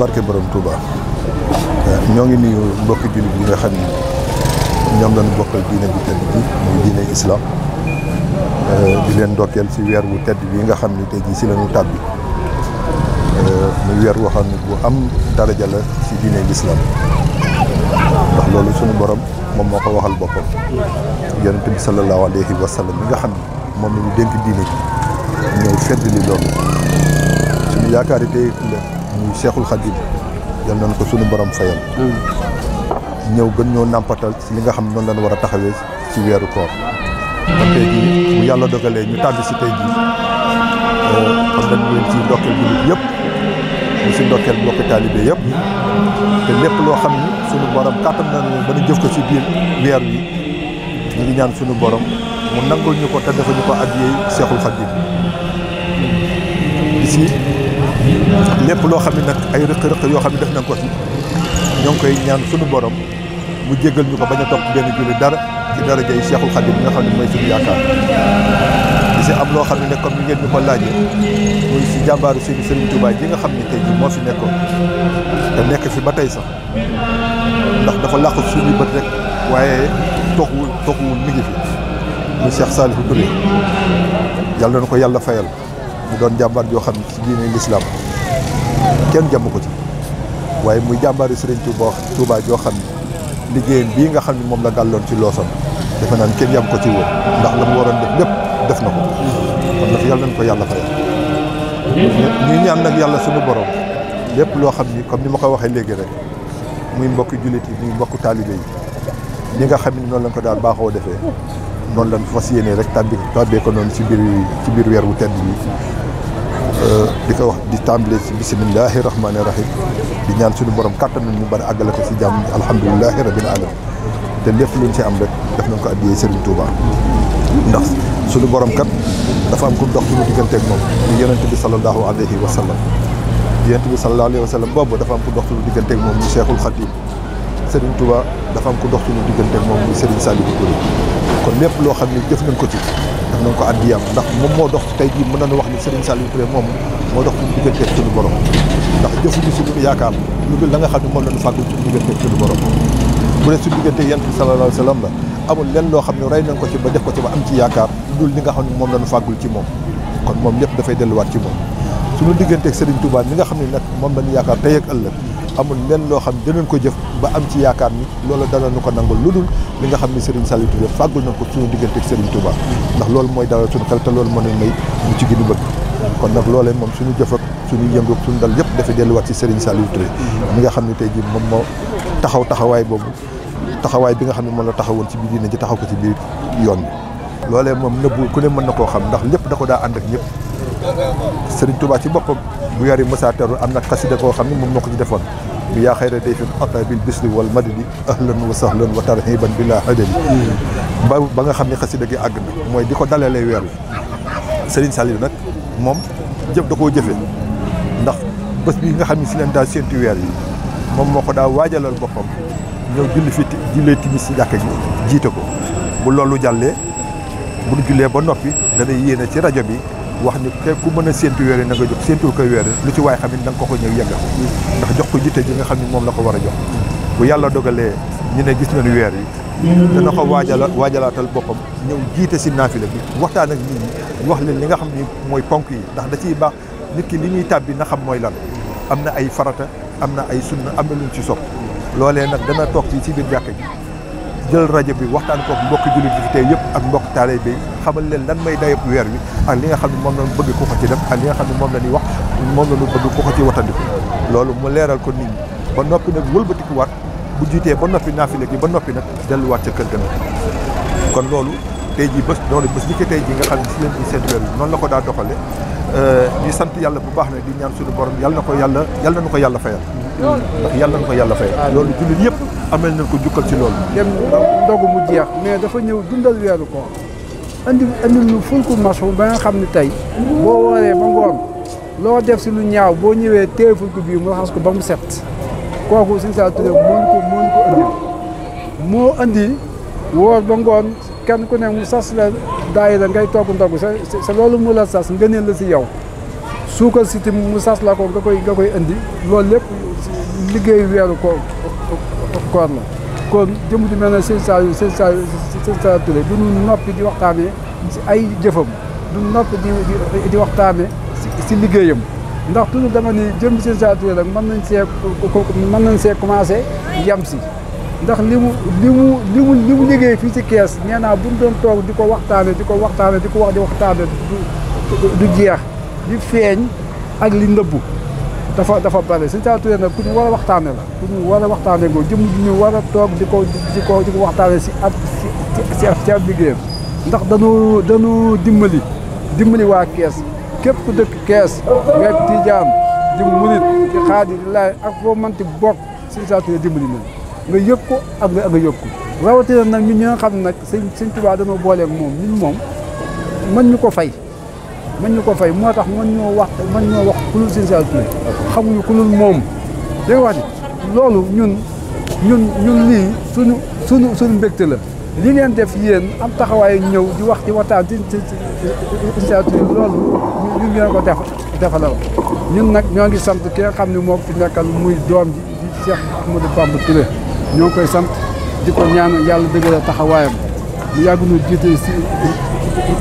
barke borom Touba ñoo ngi nuyu mbokki jullit yi nga xam ni ñoom lañu bokkal diine bu tedd bi muy diine islam di leen ndokkeel ci weer wu tedd bi nga xam ni tey jii ci lañu tàbbi muy weer woo xam ne bu am daraja la ci diine l'islam ndax loolu suñu borom moom moo ko waxal boppam yonent bi sallallahu alayhi wa sallam mi nga xam ni moom la ñu dénk diine ji ñëw fedd li loolu suñu yaakaar tey la muy Cheikhul Khadim yal nañu ko suñu borom fayal ñëw gën ñoo nàmpatal ci li nga xam ne noonu lañu war a taxawee ci weeru koor kon tey jii bu yàlla dogalee ñu tàbbi si tey jii xam nañ leen ci ndokkeel jullit yëpp ñu si ndokkeel mbokki taalibe yëpp te lépp loo xam ni suñu borom kàttan nañu ba ñu jëf ko ci biir weer wi ñu ngi ñaan suñu borom mu nangul ñu ko te defal ñu ko addiyee Cheikhul Khadim si lépp loo xam ne nag ay rëq-rëq yoo xam ne def nañ ko ci ñoo ngi koy ñaan suñu borom mu jéggal ñu ko bañ a topp benn julli dara ci daraja yi Cheikhul Khadim bi nga xam ne mooy suñu yaakaar di si am loo xam ne ne comme ni ngeen ñu ko laajee muy si jàmbaaru suñu Serigne Touba ji nga xam ne tey jii moo fi nekkoon te nekk fi ba tey sax ndax dafa làqu suñu bët rek waaye toxuwul mi ngi fi muy Cheikh Salihou Touré yàlla na ko yàlla fayal mu doon jàmbaar joo xam ne ci diine l'islam kenn jàmm ko ci waaye muy jàmbaari Serigne Touba joo xam ne liggéeyam bii nga xam ne moom la gàlloon ci loosam defe naan kenn yam ko ci woon ndax la mu waroon def lépp def na ko kon nag yàlla nañ ko yàlla fayal ñuy ñaan nag yàlla suñu borom lépp loo xam ni comme ni ma ko waxee léegi rek muy mbokki jullit yi muy mbokku taalibe yi li nga xam ne noonu lañ ko daal baaxoo defee noonu lañ fas yéene rek tàbbee ko noonu ci biir weer wu tedd bi di ko wax di tàmbale ci bisimillahi rahmaani rahim di ñaan suñu borom kàttan nañ mu bari àggale ko ci jàmm alhamdulilahi rabbil alamin te lépp luñ ci am rek def nañ ko addiyee Serigne Touba ndax suñu borom kat dafa am ku dox suñu digganteeg moom ñu yonente bi sallallahu alayhi wa sallam yonente bi sallallahu alayhi wa sallam boobu dafa am ku dox suñu digganteeg moom muy Cheikhul Khadim Serigne Touba dafa am ku dox suñu digganteeg moom muy Serigne Salihou Touré kon lépp loo xam ne jëf nañ ko ci def nañ ko addiyam ndax moom moo dox tey jii mën nañu wax ni Serigne Salihou Touré moom moo dox suñu digganteeg suñu borom ndax jëfuñu suñu yaakaar lu dul la nga xam ne moom la ñu fàggul suñu digganteeg suñu borom bu dee suñu digganteeg yonent bi sallallahu alayhi wa sallam la amul lenn loo xam ne rey nañ ko ci ba def ko ci ba am ci yaakaar lu dul li nga xam ne moom la ñu fàggul ci moom kon moom lépp dafay delluwaat ci moom suñu digganteeg Serigne Touba mi nga xam ne nag moom la ñu yaakaar tey ak ëllëg amul lenn loo xam ne dinañ ko jëf ba am ci yaakaar ni loolu danañu ko nangul lu dul li nga xam ne Serigne Salihou Touré fàggul nañ ko suñu digganteeg Serigne Touba ndax loolu mooy dalal suñu xel te loolu mën nañ may mu ci gënu bëgg kon nag loolee moom suñu jëf ak suñu yëngu suñu dal yëpp dafay delluwaat ci Serigne Salihou Touré mi nga xam ne tey jii moom moo taxawaay boobu taxawaay bi nga xam ne moom la taxawoon ci biir diine ji taxaw ko ci biir yoon bi loolee moom nëbbu ku ne mën na koo xam ndax lépp da ko daa ànd ak ñëpp Serigne Touba ci boppam bu yari mësa teru am na xasida koo xam ne moom moo ko ci defoon bi yaa xayra day fi ata bil bisri wal madadi ahlan wa sahlan wa tarhiban bila hadali ba nga xam ne xasida gi àgg na mooy di ko dalalee weer wi Serigne Salihou nag moom jëf da koo jëfee ndax bés bi nga xam ne si leen daal séentu weer yi moom moo ko daa waajalal boppam ñëw jullee timis si jàkka ji jiite ko bu loolu jàllee bu ñu jullee ba noppi dana yéene ci rajo bi wax ni ku mën a séentu weer yi na nga jox séentul koy weer lu ci waay xam ne da nga ko ñëw yeggal ndax jox ko jiite ji nga xam ne moom la ko war a jox bu yàlla dogalee ñu ne gis nañu weer yi dana ko waajalaatal boppam ñëw jiite si naafila bi waxtaan ak nit ñi wax leen li nga xam ni mooy ponk yi ndax da ciy baax nit ki li ñuy tàbbi na xam mooy lan am na ay farata am na ay sunna am na luñ ci sopp loolee nag dana toog ci biir jàkka ji jël rajo bi waxtaan kook mbokki jullit bi fi tey yëpp ak mbokk taale bi xamal leen lan may dayab weer wi ak li nga xam ne moom la ñu bëgg ku ko ci def ak li nga xam ne moom la ñuy wax moom la ñu bëgg ku ko ci watandiku loolu mu leeral ko nit ñi ba noppi nag wëlbatikuwaat bu jiitee ba noppi naafile gi ba noppi nag delluwaat ca kër ga nag kon loolu tey jii bés ñi ko tey jii nga xam ne si leen di seet weer wi noonu la ko daa doxale di sant yàlla bu baax nag di ñaan suñu borom yàlla na ko yàlla fayal ndax yàlla na ko yàlla fayal loolu jullit yëpp amel nañ ko jukkal ci loolu dem ndogu mu jeex mais dafa ñëw dundal weeru koor andil nu fulku masu ba nga xam ne tey boo wooree ba ngoon loo def si lu ñaaw boo ñëwee téye fulku bii mu raxas ko ba mu set kooku Sëñ Saliou Touré moo ko andil moo andi woor ba ngoon kenn ku ne mu sas la daayira ngay togg ndogu sa loolu mu la sas ngëneel la si yow suukar si tim mu sas la ko nga koy andi loolu lépp liggéeyu weeru koor la kon jëm di mel ne Sëñ Saliou Touré du ñu noppi di waxtaane si ay jëfam du noppi di waxtaane si liggéeyam ndax toujours dama ni jëm Sëñ Saliou Touré rek mën nañ see commencé yem si ndax li mu liggéey fii ci Kees nee naa buñ doon toog di ko waxtaane di ko wax di waxtaane du jeex di feeñ ak li nëbbu dafa bare Sëñ Saliou Touré nag ku ñu war a waxtaane la ku ñu war a waxtaane ngoo jëm ji ñu war a toog di ko waxtaane si ab liggéeyam ndax dañu dimbali waa Kees képp ku dëkk Kees ngay Tijaan di murit di xaadir di laay ak foo mënti bokk Sëñ Saliou Touré dimbali na nga yëg ko ak nga yëg ko rawatina nag ñun ñi nga xam ne nag Sëñ Tuubaa dañoo booleeg moom ñun moom mën ñu ko fay moo tax mën ñoo wax ku dul Sëñ Saliou Touré xamuñu ku dul moom day wax ni loolu ñun lii suñu mbégte la li ngeen def yéen am taxawaay ñëw di waxtaan ci Sëñ Saliou Touré loolu ñun ngeen ko defalal ñun nag ñoo ngi sant ki nga xam ne moo fi nekkal muy doom ji di Cheikh Ahmadou Bamba Touré ñoo ngi koy sant di ko ñaan yàlla dëggal taxawaayam mu yàgg nu jiite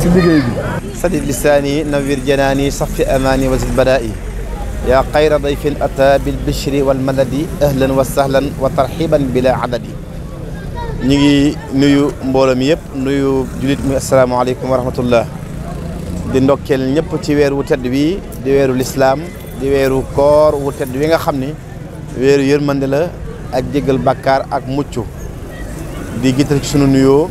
si liggéey bi sadid lisaani nawir janaani safi amaani wasid badaa'i yaa xayra dayfin ata bil bishri wal madadi ahlan wa sahlan wa tarxiban bila adadi ñu ngi nuyu mbooloo mi yëpp nuyu julit muy asalaamaaleykum wa rahmatullah di ndokkeel ñëpp ci weer wu tedd wi di weeru lislaam di weeru koor wu tedd wi nga xam ni weeru yërmande la ak jégal bàkkaar ak mucc di gital ci sunu nuyoo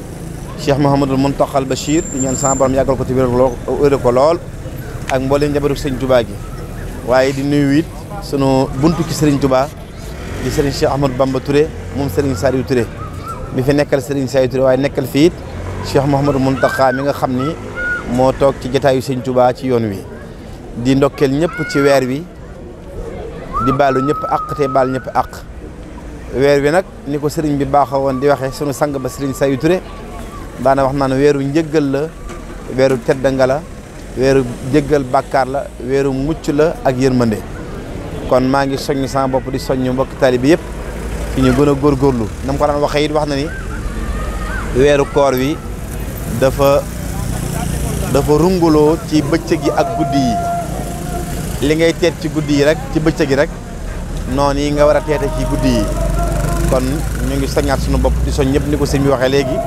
Cheikh Mouhamadul Mountakha Bachir di ñaan sama borom yàggal ko ci wér ko lool ak mbooleem njabootu Sëriñ Touba gi waaye di nuyu it sunu buntu ci Sëriñ Touba di Sëriñ Cheikh Ahmadou Bamba Touré moom Sëriñ Saliou Touré mi fi nekkal Sëriñ Saliou Touré waaye nekkal fi it Cheikh Mouhamadul Mountakha mi nga xam ni moo toog ci jotaayu Sëriñ Touba ci yoon wi di ndokkeel ñëpp ci weer wi di baalu ñëpp àq te baal ñëpp àq weer wi nag ni ko sëriñ bi baaxoo woon di waxee sunu sang ba Sëriñ Saliou Touré daana wax naan weeru njëggal la weeru teddanga la weeru jéggal bàkkaar la weeru mucc la ak yërmande kon maa ngi soññ sama bopp di soññ mbokk taalibe bi yëpp fi ñu gën a góorgóorlu na mu ko daan waxee it wax na ni weeru koor wi dafa runguloo ci bëccëg yi ak guddi yi li ngay teet ci guddi yi rek ci bëccëg yi rek noonu yi nga war a teete ci guddi yi kon ñu ngi soññaat suñu bopp di soñ ñëpp ni ko sëñ bi waxee léegi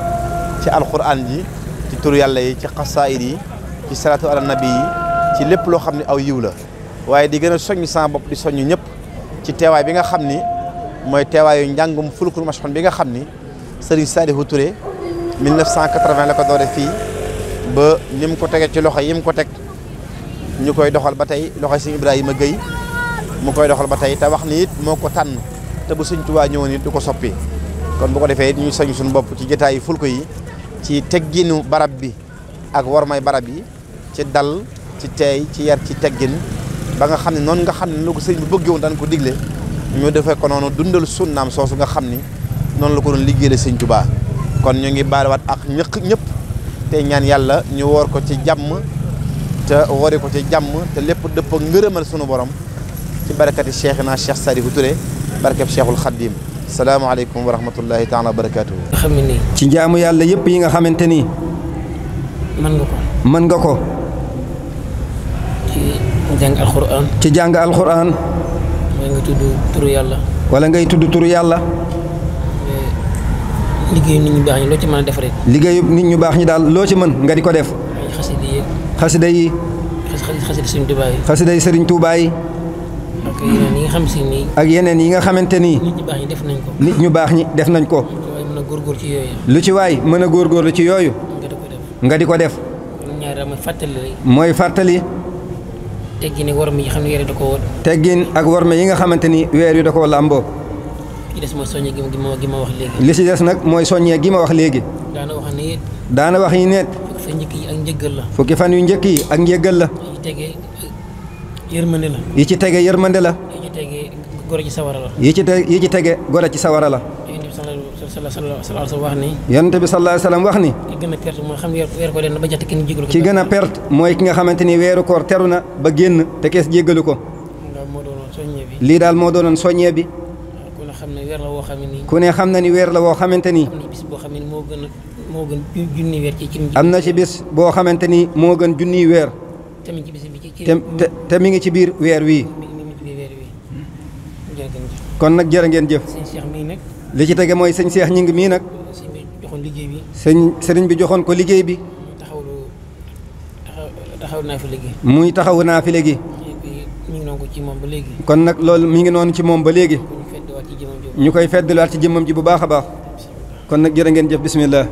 ci alquran ji ci turu yàlla yi ci xasaayid yi ci salaatu ala nabi yi ci lépp loo xam ne aw yiw la waaye di gën a soññ sama bopp di soññ ñëpp ci teewaay bi nga xam ni mooy teewaayu njàngum fulkul mashxun bi nga xam ni Sëriñ Saliou Touré 1980 la ko doore fii ba ni mu ko tegee ci loxo yi mu ko teg ñu koy doxal ba tey loxo Sëriñ Ibrahima Gueye mu koy doxal ba tey te wax ni it moo ko tànn te bu Sëriñ Tuubaa ñëwoon it du ko soppi kon bu ko defee it ñu soññ suñu bopp ci jotaayu fulku yi ci tegginu barab bi ak warmay barab yi ci dal ci teey ci yar ci teggin ba nga xam ne noonu nga xam ne lu ko sëriñ bi bëggee woon daan ko digle ñu defee ko noonu dundal sunnaam soosu nga xam ni noonu la ko doon liggéeyal Sëriñ Tuubaa kon ñu ngi baalewaat ak ñëpp te ñaan yàlla ñu woor ko ci jàmm te woori ko ci jàmm te lépp dëpp ngërëmal sunu borom ci barakati Cheikhina Cheikh Saliou Touré barakab Cheikhul Khadim salaamaaleykum wa rahmatullahi taala wa barakaatuhu. xam ne nii. ci jaamu yàlla yëpp yi nga xamante ni. mën nga ko. ci jàng alxuraan. ci jàng alxuraan. wala nga tudd turu yàlla. wala ngay tudd turu yàlla. liggéeyu nit ñu baax ñi loo ci mën a def rek. liggéeyu nit ñu baax ñi daal loo ci mën nga di ko def. xasida yi. xasida yi. xasida Sëriñ Tuubaa yi. xasida yi Sëriñ Tuubaa yi. ak yeneen yi nga xam si nii. ak yeneen yi nga xamante ni. nit ñu baax ñi def nañ ko. nit ñu baax ñi def nañ ko. mën a góorgóor ci yooyu. lu ci waay mën a góorgóorlu ci yooyu. nga di ko def. ñaar mooy fàttali rek. mooy fàttali. teggin ak worma yi xam ne weer da ko woon. teggin ak worma yi nga xamante ni weer wi da koo làmboo. li des mooy soññee gi ma wax léegi. li si des nag mooy soññee gi ma wax léegi. daana wax ni it. daana wax yi net. sa njëkk yi ak njëggal la. fukki fan yu njëkk yi ak njëggal la. yi ci tege yërmande la. yi ci tege yërmande la. yi ci tege goro ci sawara la. yi ci tege goro ci sawara la. Yonent bi sallallahu alayhi wa sallam wax ni. Yonent bi sallallahu alayhi wa sallam wax ni. ki gën a perte mooy xam weer ko den ba jot kenn jégalu ko. ki gën a perte mooy ki nga xamante ni weeru koor teru na ba génn te kees jéggalu ko. moo doonoon soññee bi. lii daal moo doonoon soññee bi. ku ne xam ne weer la woo xam ne nii. ku ne xam na ni weer la woo xamante ni. am na bis boo xam ne moo gën junni weer ci am na ci bis boo xamante ni moo gën junniy weer. te mi ngi ci bis bi ci te mi ngi ci biir weer wii. kon nag jërë ngeen jëf. sëñ Cheikh mii nag. li ci tege mooy sëñ Cheikh ñi ngi mii nag. sëñ bi joxoon liggéey bi. sëriñ bi joxoon ko liggéey bi. taxaw naa fi liggéey. muy taxawu naa fi léegi. ñu ngi noonu ko ci moom ba léegi. kon nag loolu mi ngi noonu ci moom ba léegi. ñu feddiwaat ci jëmmam ji. ñu koy feddaliwaat ci jëmmam ji bu baax a baax. kon nag jërë ngeen jëf bismillah.